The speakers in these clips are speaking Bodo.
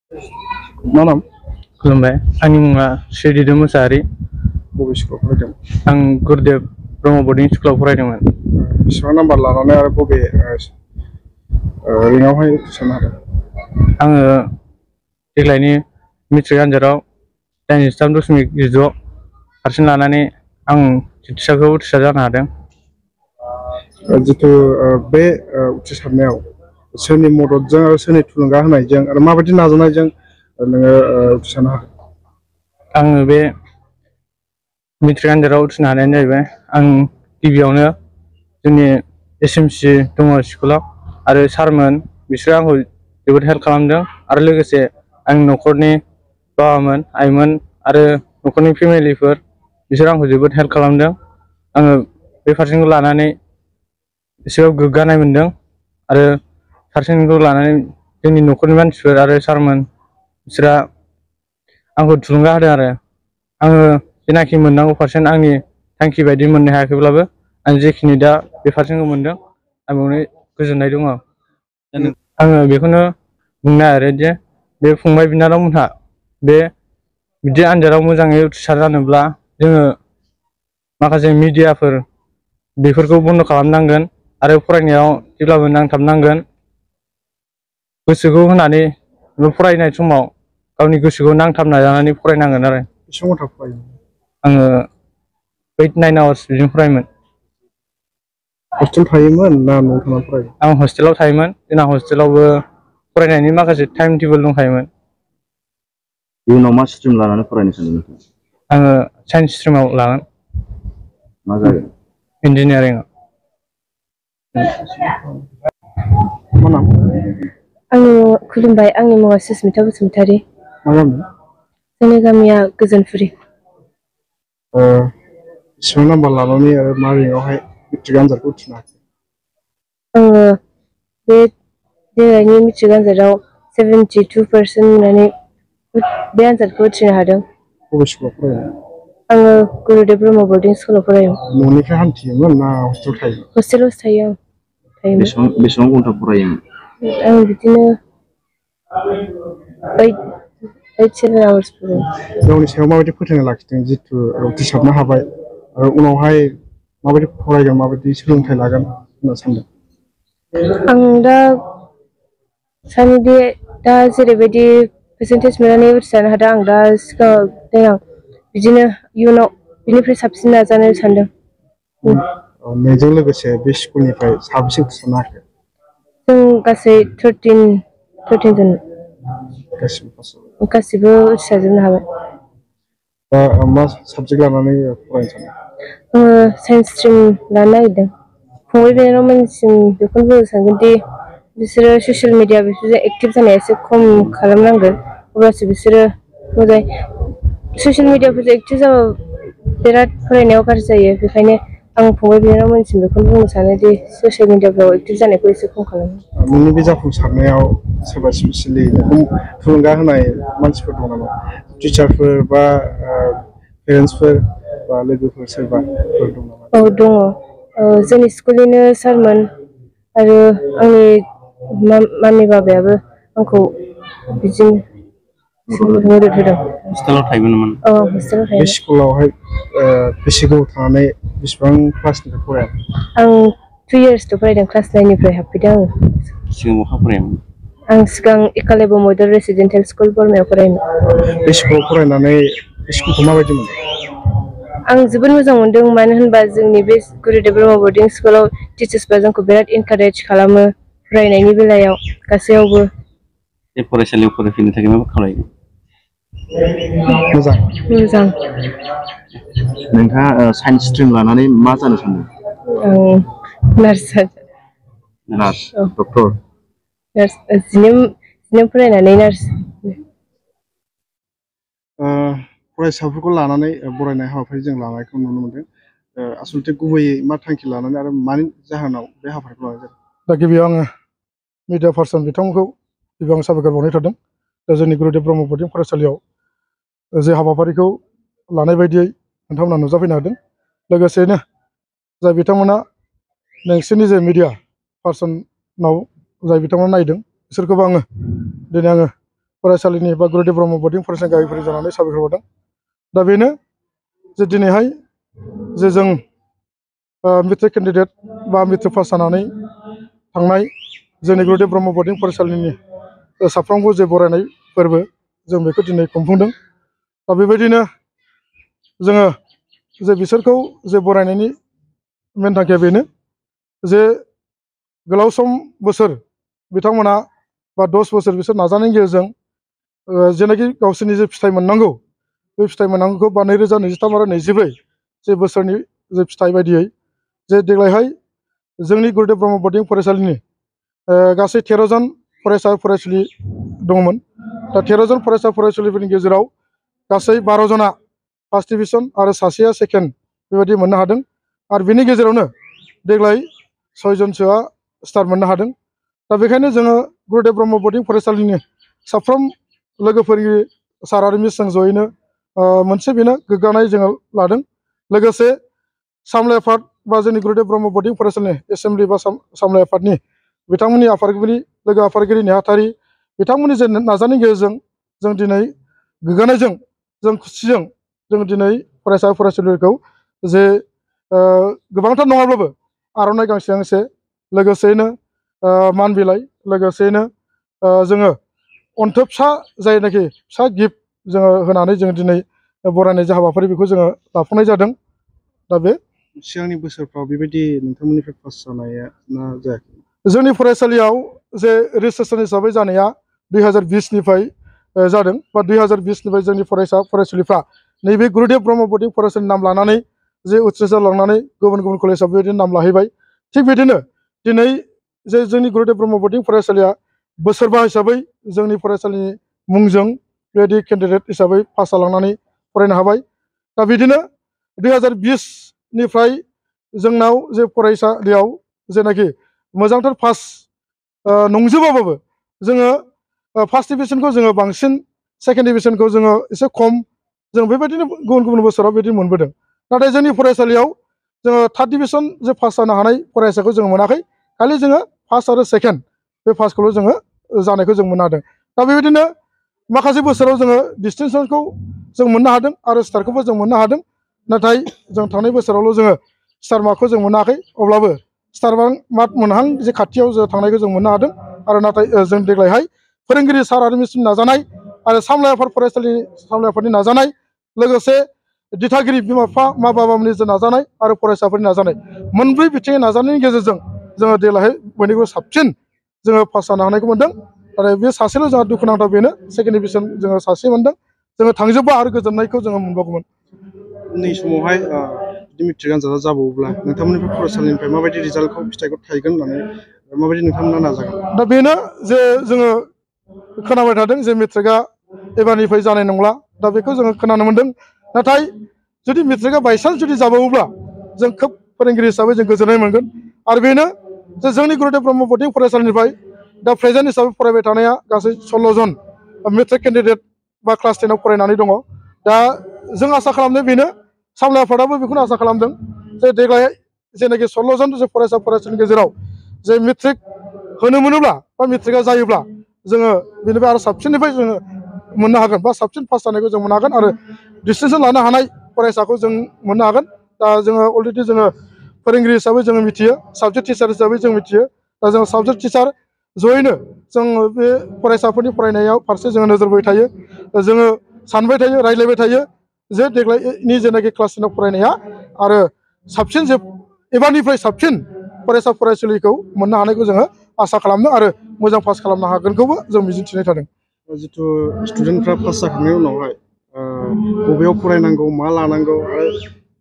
मा नाम? खुलुमबाय, आंनि मुङा श्रीदिदो मुसाहारि। बबे स्कुलाव फरायदों? आं गुरुदेव ब्रह्म बर्डिं स्कुलाव फरायदोंमोन। बेसेबां नाम्बार लानानै आरो बबे रेंकआवहाय उथ्रिसारनो हादों? आङो देग्लायनि मेट्रिक आनजादाव 83.6% लानानै आं सेथि थाखोआव उथ्रिसार जानो हादों। जितु बे उथ्रिसारनायाव सोरनि मददजों आरो सोरनि थुलुंगा होनायजों आरो माबायदि नाजानायजों नोङो उथ्रिसारनो हादों? आङो बे मेट्रिक आनजादाव उथ्रिनो हानायानो जाहैबाय, आं गिबियावनो जोंनि SMC दङ स्कुलाव आरो सारमोन बिसोरो आंखौ जोबोद हेल्प खालामदों आरो लोगोसे आंनि न'खरनि बाबामोन, आइमोन आरो न'खरनि फेमिलिफोर बिसोर आंखौ जोबोद हेल्प खालामदों। आङो बे पारसेन्टखौ लानानै एसेबाबो गोग्गानाय मोनदों आरो पारसेन्टखौ लानानै जोंनि न'खरनि मानसिफोर आरो सारमोन बिसोरा आंखौ थुलुंगा होदों आरो आङो जेनाखि मोननांगौ पारसेन्ट आंनि थांखि बायदि मोननो हायाखैब्लाबो आं जेखिनि दा बे पारसेन्टखौ मोनदों आं बेयावनो गोजोननाय दङ। आङो बेखौनो बुंनो नागिरो जे बे फंबाय बिनानावमोनहा बे बिदि आनजादाव मोजाङै उथ्रिसार जानोब्ला जोङो माखासे मिडियाफोर बेफोरखौ बन्द' खालामनांगोन आरो फरायनायाव जेब्लाबो नांथाबनांगोन। गोसोखौ होनानै फरायनाय समाव गावनि गोसोखौ नांथाब नाजानानै फरायनांगोन आरो। बेसेबां घन्टा फरायो? आङो 8-9 आवार्स बिदिनो फरायोमोन। हस्टेल थायोमोन ना न'आव थानानै फरायो? आं हस्टेलाव थायोमोन। जोंना हस्टेलावबो फरायनायनि माखासे टाइम टेबोल दंखायोमोन। इयुनाव मा स्ट्रिम लानानै फरायनो सानदों नोंथाङा? आङो साइन्स स्ट्रिमाव लागोन। मा जागोन? इन्जिनियारिं। मा नाम? खुलुमबाय, आंनि मुङा सुसमिता बसुमतारी। मा गामि? जोंनि गामिया गोजोनफुरि। बेसेबां नाम्बार लानानै आरो मा रेंकआवहाय मेट्रिक आनजादखौ उथ्रिनो हाखो? आङो बे देग्लायनि मेट्रिक आनजादाव 72% मोननानै बे आनजादखौ उथ्रिनो हादों। बबे स्कुलाव फरायो? आङो गुरुदेव ब्रह्म बर्डिं स्कुलाव फरायो। न'निफ्राय हान्थियोमोन ना हस्टेलाव थायो? हस्टेलावसो थायो आं। बेसेबां घन्टा फरायोमोन? आं बिदिनो 8-7 आवार्स फरायो। गावनि सायाव माबायदि फोथायनाय लाखिदों जितु उथ्रिसारनो हाबाय आरो उनावहाय माबायदि फरायगोन, माबायदि सोलोंथाइ लागोन होनना सानदों? आं दा सानोदि दा जेरैबायदि पारसेन्टेज मोननानै उथ्रिसारनो हादों, आं दा सिगाङाव बिदिनो इयुनाव बिनिफ्राय साबसिन नाजानो सानदों। नोंजों लोगोसे बे स्कुलनिफ्राय साबेसे उथ्रिसारनो हाखो? जों गासै 13 जन गासिबो उथ्रिसारजोबनो हाबाय। दा मा साबजेक्ट लानानै फरायनो सानदों? आङो साइन्स स्ट्रिम लानो नागिरदों। फंबाय बिनानावमोननिसिम बेखौनो बुंनो सानगोन दि बिसोरो ससियेल मिडिया बेफोरजों एक्टिभ जानाया एसे खम खालामनांगोन, अब्लासो बिसोरो मोजां। ससियेल मिडियाफोरजों एक्टिभ जाबा बिराद फरायनायाव गाज्रि जायो। बेखायनो आं फंबाय बिनानावमोननिसिम बेखौनो बुंनो सानो दि ससियेल मिडियाफ्राव एक्टिभ जानायखौ एसे खम खालामो। नोंनि बे जाफुंसारनायाव सोरबा स्पेसियेलि थुलुंगा होनाय मानसिफोर दं नामा? टिचारफोर बा पेरेन्टसफोर बा लोगोफोर सोरबाफोर दं नामा? औ दङ। जोंनि स्कुलनिनो सारमोन आरो आंनि मामि बाबायाबो आंखौ बिदिनो मदद होदों। हस्टेलाव थायोमोन नामा? औ, हस्टेलाव बे थायोमोन। स्कुलावहाय बेसे गोबाव थानानै बेसेबां क्लासनिफ्राय फराया? आं 2 इयार्सल' फरायदों, क्लास 9निफ्राय हाबफैदों आङो। सिगां बहा फरायामोन? आं सिगां एकालयब' मडेल रेसिडेन्सियेल स्कुल बरमायाव फरायोमोन। बे स्कुलाव फरायनानै बे स्कुलखौ माबायदि मोनदों? आं जोबोद मोजां मोनदों, मानो होनबा जोंनि बे गुरुदेव ब्रह्म बर्डिं स्कुलाव टिचार्सफ्रा जोंखौ बिराद इनकारेज खालामो फरायनायनि बेलायाव गासैयावबो। बे फरायसालियाव फरायफैनो थाखाय मा खालामो? मोजां। नोंथाङा साइन्स स्ट्रिम लानानै मा जानो सानदों? आं नार्स नार्स, डक्टर? जिनो फरायनानै नार्स। फरायसाफोरखौ लानानै बरायनाय हाबाफारि जों लानायखौ नुनो मोनदों। आसलथे गुबैयै मा थांखि लानानै आरो मानि जाहोनाव बे हाबाफारिखौ लानाय जादों? दा गिबियाव आङो मिडिया पार्सन बिथांमोनखौ गिबियाव साबायखर बावनाय थादों। दा जोंनि गुरुदेव ब्रह्म बर्डिं फरायसालियाव जे हाबाफारिखौ लानाय बायदियै नोंथांमोना नुजाफैनो हादों। लोगोसेनो जाय बिथांमोना नोंसोरनि जे मिडिया पार्सनाव जाय बिथांमोना नायदों, बिसोरखौबो दिनै आङो फरायसालिनि बा गुरुदेव ब्रह्म बर्डिं फरायसालि गाहायफोर जानानै साबायखर बावदों। दा बेनो जे दिनैहाय जे जों मेट्रिक केन्डिडेट बा मेट्रिक पास जानानै थांनाय जोंनि गुरुदेव ब्रह्म बर्डिं फरायसालिनि साफ्रोमबो जे बरायनाय फोरबो जों बेखौ दिनै खुंफुंदों। दा बेबायदिनो जोङो जे बिसोरखौ जे बरायनायनि मेन थांखिया बेनो जे गोलाव सम बोसोर बिथांमोना बा 10 बोसोर बिसोर नाजानायनि गेजेरजों जेनाखि गावसोरनि जे फिथाइ मोननांगौ बे फिथाइ मोननांगौखौ बा 2023 आरो 24 जे बोसोरनि जे फिथाइ बायदियै जे देग्लायहाय जोंनि गुरुदेव ब्रह्म बर्डिं फरायसालिनि गासै 13 जन फरायसा फरायसुलि दंमोन। दा 13 जन फरायसा फरायसुलिफोरनि गेजेराव गासै 12 जना फार्स्ट डिभिजन आरो सासेया सेकेन्ड बेबायदि मोननो हादों। आरो बिनि गेजेरावनो देग्लाय 6 जनसोआ स्टार मोननो हादों। दा बेखायनो जोङो गुरुदेव ब्रह्म बर्डिं फरायसालिनि साफ्रोम लोगोफोरनि सार आरो मिसजों जयैनो मोनसे बेनो गोग्गानाय जोङो लादों। लोगोसे सामलाय आफाद बा जोंनि गुरुदेव ब्रह्म बर्डिं फरायसालिनि एसेम्बलि बा सामलाय आफादनि बिथांमोननि आफादगिरि लोगो आफादगिरि नेहाथारि बिथांमोननि जे नाजानायनि गेजेरजों जों दिनै गोग्गानायजों जों खुसिजों जों दिनै फरायसा फरायसुलिफोरखौ जे गोबांथार नङाब्लाबो आर'नाइ गांसे गांसे लोगोसेयैनो मान बिलाइ लोगोसेयैनो जोङो अन्थोब फिसा जायनाखि फिसा गिफ्ट जोङो होनानै जों दिनै बरायनाय जे हाबाफारि बेखौ जोङो लाफुंनाय जादों। दा बे सिगांनि बोसोरफ्राव बेबायदि नोंथांमोननिफ्राय पास जानाया ना जायाखै? जोंनि फरायसालियाव जे रेजिस्ट्रेसन हिसाबै जानाया 2020 निफ्राय जादों बा 2020 निफ्राय जोंनि फरायसा फरायसुलिफ्रा नैबे गुरुदेव ब्रह्म बर्डिं फरायसालिनि नाम लानानै जे उथ्रिसारलांनानै गुबुन गुबुन कलेजाव बेबायदिनो नाम लाहैबाय। थिग बिदिनो दिनै जे जोंनि गुरुदेव ब्रह्म बर्डिं फरायसालिया बोसोरबा हिसाबै जोंनि फरायसालिनि मुंजों बेबायदि केन्डिडेट हिसाबै पास जालांनानै फरायनो हाबाय। दा बिदिनो 2020 निफ्राय जोंनाव जे फरायसालियाव जेनाखि मोजांथार पास नंजोबाबाबो जोङो फार्स्ट डिभिजनखौ जोङो बांसिन सेकेन्ड डिभिजनखौ जोङो एसे खम जों बेबायदिनो गुबुन गुबुन बोसोराव बिदि मोनबोदों। नाथाय जोंनि फरायसालियाव जोङो थार्ड डिभिजन जे पास जानो हानाय फरायसाखौ जोङो मोनाखै। खालि जोङो फार्स्ट आरो सेकेन्ड बे पासखौल' जोङो जानायखौ जों मोननो हादों। दा बेबायदिनो माखासे बोसोराव जोङो डिस्टिंसनखौ जों मोननो हादों आरो स्टारखौबो जों मोननो हादों। नाथाय जों थांनाय बोसोरावल' जोङो स्टार मार्कखौ जों मोनाखै। अब्लाबो स्टार मार्क मोनहां जे खाथियाव जों थांनायखौ जों मोननो हादों। आरो नाथाय जों देग्लायहाय फोरोंगिरि सार आरो मिसनि नाजानाय आरो सामलाय आफाद फरायसालिनि सामलाय आफादनि नाजानाय लोगोसे दिथागिरि बिमा बिफा मा बाबामोननि जे नाजानाय आरो फरायसाफोरनि नाजानाय मोनब्रै बिथिंनि नाजानायनि गेजेरजों जोङो देग्लायहाय बयनिख्रुइबो साबसिन जोङो पास जानो हानायखौ मोनदों। आरो बे सासेल' जोंहा दुखुनांथाव बेनो सेकेन्ड डिभिजन जोङो सासे मोनदों। जोङो थांजोबबा आरो गोजोननायखौ जोङो मोनबावगौमोन। उननि समावहाय जुदि मेट्रिक आनजादा जाबावोब्ला नोंथांमोननिफ्राय फरायसालिनिफ्राय माबायदि रिजाल्टखौ फिथाइखौ थायगोन होननानै माबायदि नोंथांमोना नाजागोन? दा बेनो जे जोङो खोनाबाय थादों जे मेट्रिकआ एबारनिफ्राय जानाय नंला। दा बेखौ जोङो खोनानो मोनदों। नाथाय जुदि मेट्रिकआ बायसान्स जुदि जाबावोब्ला जों खोब फोरोंगिरि हिसाबै जों गोजोननाय मोनगोन। आरो बेनो जे जोंनि गुरुदेव ब्रह्म बर्डिं फरायसालिनिफ्राय दा प्रेजेन्ट हिसाबै फरायबाय थानाया गासै 16 जन मेट्रिक केन्डिडेट बा क्लास 10आव फरायनानै दङ। दा जों आसा खालामदों बेनो सामलाय आफादाबो बेखौनो आसा खालामदों जे देग्लाय जेनाखि 16 जन जे फरायसा फरायसुलिनि गेजेराव जे मेट्रिक होनो मोनोब्ला बा मेट्रिकआ जायोब्ला जोङो बेनिफ्राय आरो साबसिननिफ्राय जोङो मोननो हागोन बा साबसिन पास जानायखौ जों मोननो हागोन आरो डिस्टिंसन लानो हानाय फरायसाखौ जों मोननो हागोन। दा जोङो अलरेडि जोङो फोरोंगिरि हिसाबै जोङो मिथियो, साबजेक्ट टिचार हिसाबै जों मिथियो। दा जोङो साबजेक्ट टिचार जयैनो जों बे फरायसाफोरनि फरायनायाव फारसे जोङो नोजोर होबाय थायो। जोङो सानबाय थायो, रायज्लायबाय थायो जे देग्लायनि जेनाखि क्लास 10आव फरायनाया आरो साबसिन जे एबारनिफ्राय साबसिन फरायसा फरायसुलिखौ मोननो हानायखौ जोङो आसा खालामदों आरो मोजां पास खालामनो हागोनखौबो जों मिजिंथिनाय थादों। जिथु स्टुडेन्टफ्रा पास जाखांनायनि उनावहाय बबेयाव फरायनांगौ मा लानांगौ आरो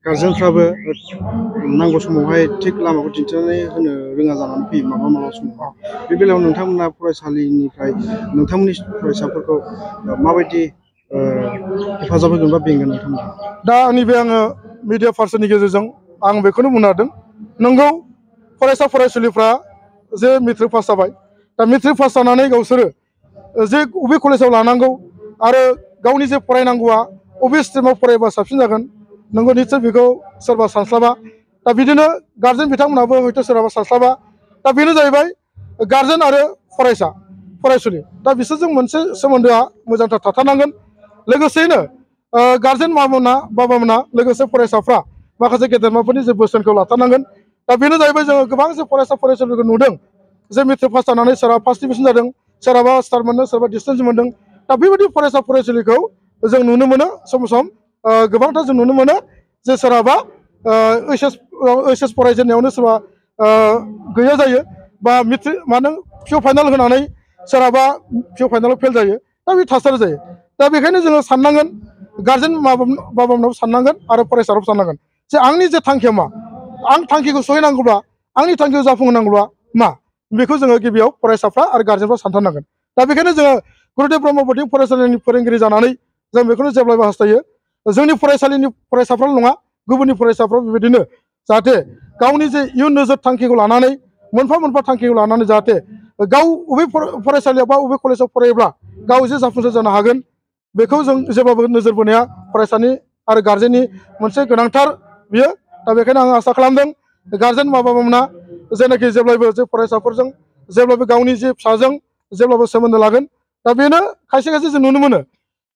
गारजेनफ्राबो नांगौ समावहाय थिग लामाखौ दिन्थिनानै होनो रोङा जानानै फैयो माब्लाबा समाव। बे बेलायाव नोंथांमोना फरायसालिनिफ्राय नोंथांमोननि फरायसाफोरखौ माबायदि हेफाजाब होगोन बा बेंगोन नोंथांमोना? दा नैबे आङो मिडिया पार्सननि गेजेरजों आं बेखौनो बुंनो हादों। नंगौ फरायसा फरायसुलिफ्रा जे मेट्रिक पास जाबाय। दा मेट्रिक पास जानानै गावसोरो जे बबे कलेजाव लानांगौ आरो गावनि जे फरायनांगौआ बबे स्ट्रिमाव फरायबा साबसिन जागोन नंगौ निस्सय बेखौ सोरबा सानस्लाबा। दा बिदिनो गारजेन बिथांमोनहाबो हयथ' सोरहाबा सानस्लाबा। दा बेनो जाहैबाय गारजेन आरो फरायसा फरायसुलि दा बिसोरजों मोनसे सोमोन्दोआ मोजांथार थाथारनांगोन लोगोसेयैनो गार्जेन बाबामोना लोगोसे फरायसाफ्रा माखासे गेदेरमाफोरनि जे बोसोनखौ लाथारनांगोन दा बेनो जाहैबाय जोङो गोबां जे फरायसालिफोरखौ नुदों जे मेट्रिक पास जानानै सोरबा फार्स्ट डिभिजन जादों सोरहाबा स्टार मोनदों सोरबा डिस्टिंसन मोनदों दा बेबायदि फरायसालिखौ जों नुनो मोनो सम सम गोबांथार जों नुनो मोनो जे सोरहाबा ओइस एस फरायजेननायावनो सोरबा गैया जायो बा मेट्रिक मानो पिअ फाइनाल होनानै सोरहाबा पिअ फाइनालाव फेल जायो दा बे थासारि जायो दा बेखायनो जोङो साननांगोन गार्जेन बाबामोनाबो साननांगोन आरो फरायसाफ्राबो साननांगोन जे आंनि जे थांखिया मा आं थांखिखौ सहैनांगौब्ला आंनि थांखिखौ जाफुंहोनांगौब्ला मा बेखौ जोङो गिबियाव फरायसाफ्रा आरो गार्जेनफ्रा सानथारनांगोन दा बेखायनो जोङो गुरुदेब ब्रह्म बौद्धिक फरायसालिनि फोरोंगिरि जानानै जों बेखौनो जेब्लायबो हास्थायो जोंनि फरायसालिनि फरायसाफ्राल' नङा गुबुननि फरायसाफ्रा बेबायदिनो जाहाथे गावनि जे इयुन नोजोर थांखिखौ लानानै मोनफा मोनफा थांखिखौ लानानै जाहाथे गाव बबे फरायसालियाव बा बबे कलेजाव फरायोब्ला गाव जे जाफुंसार जानो हागोन बेखौ जों जेब्लाबो नोजोर बोनाया फरायसानि आरो गार्जेननि मोनसे गोनांथार बियो दा बेखायनो आं आसा खालामदों गार्जेन बाबामोना जेनाखि जेब्लायबो जे फरायसाफोरजों जेब्लाबो गावनि जे फिसाजों जेब्लाबो सोमोन्दो लागोन दा बेनो खायसे खायसे जों नुनो मोनो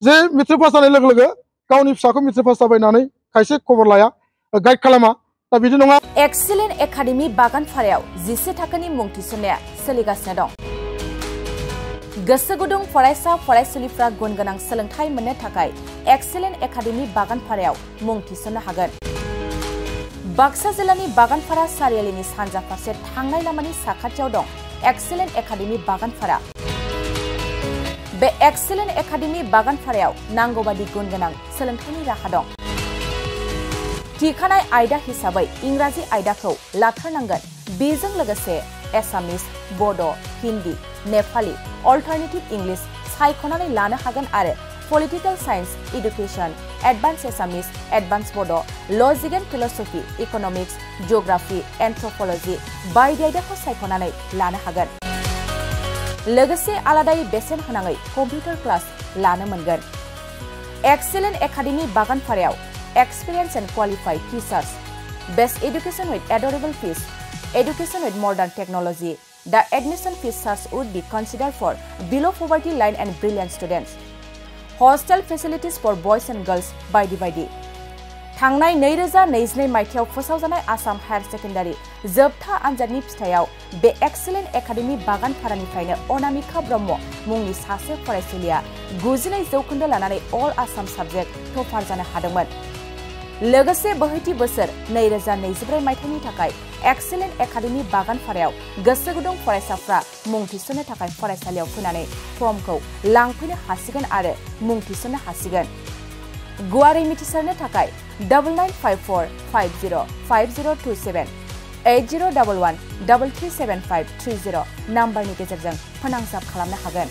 जे मेट्रिक पास जानाय लोगो लोगो गावनि फिसाखौ मेट्रिक पास जाबायनानै खायसे खबर लाया गाइड खालामा दा बिदि नङा एक्सिलेन्ट एकाडेमि बागानपारायाव 11 थाखोनि मुं थिसननाया सोलिगासिनो दं गोसो गुदुं फरायसा फरायसुलिफ्रा गुन गोनां सोलोंथाइ मोननो थाखाय एक्सिलेन्ट एकाडेमि बागानपारायाव मुं थिसननो हागोन बाक्सा जिल्लानि बागानपारा सारियालिनि सानजा फारसे थांनाय लामानि साखाथियाव दं एक्सिलेन्ट एकाडेमि बागानपारा बे एक्सिलेन्ट एकाडेमि बागानपारायाव नांगौबादि गुन गोनां सोलोंथाइनि राहा दं थिखानाय आयदा हिसाबै इंराजि आयदाखौ लाथारनांगोन बेजों लोगोसे एसामिस बड' हिन्दी नेपाली अल्टारनेटिभ इंलिश सायख'नानै लानो हागोन आरो पलिटिकल साइन्स एडुकेशन एडभान्स एसामिस एडभान्स बड' लजिक एन्ड फिलसफी इकनमिक्स जिअग्राफी एन्थ्रपलजी बायदि आयदाखौ सायख'नानै लानो हागोन लोगोसे आलादायै बेसेन होनाङै कम्पिउटार क्लास लानो मोनगोन एक्सिलेन्ट एकाडेमि बागानपारायाव experience and qualified teachers best education with adorable fees education with modern technology. The admission fees charge would be considered for below poverty line and brilliant students. Hostel facilities for boys and girls बायदि थांनाय 2022 मायथाइयाव फोसावजानाय आसाम हायर सेकेन्डारि जोबथा आनजादनि फिथायाव बे एक्सिलेन्ट एकाडेमि बागानपारानिफ्रायनो अनामिका ब्रह्म मुंनि सासे फरायसुलिया 92 जौखोन्दो लानानै अल आसाम साबजेक्ट टपार जानो हादोंमोन लोगोसे बोहैथि बोसोर 2024 मायथाइनि थाखाय एक्सिलेन्ट एकाडेमि बागानपारायाव गोसो गुदुं फरायसाफ्रा मुं थिसननो थाखाय फरायसालियाव फैनानै फर्मखौ लांफैनो हासिगोन आरो मुं थिसननो हासिगोन गुवारै मिथिसारनो थाखाय 9954505027 8011337530 नाम्बारनि गेजेरजों फोनांजाब खालामनो हागोन।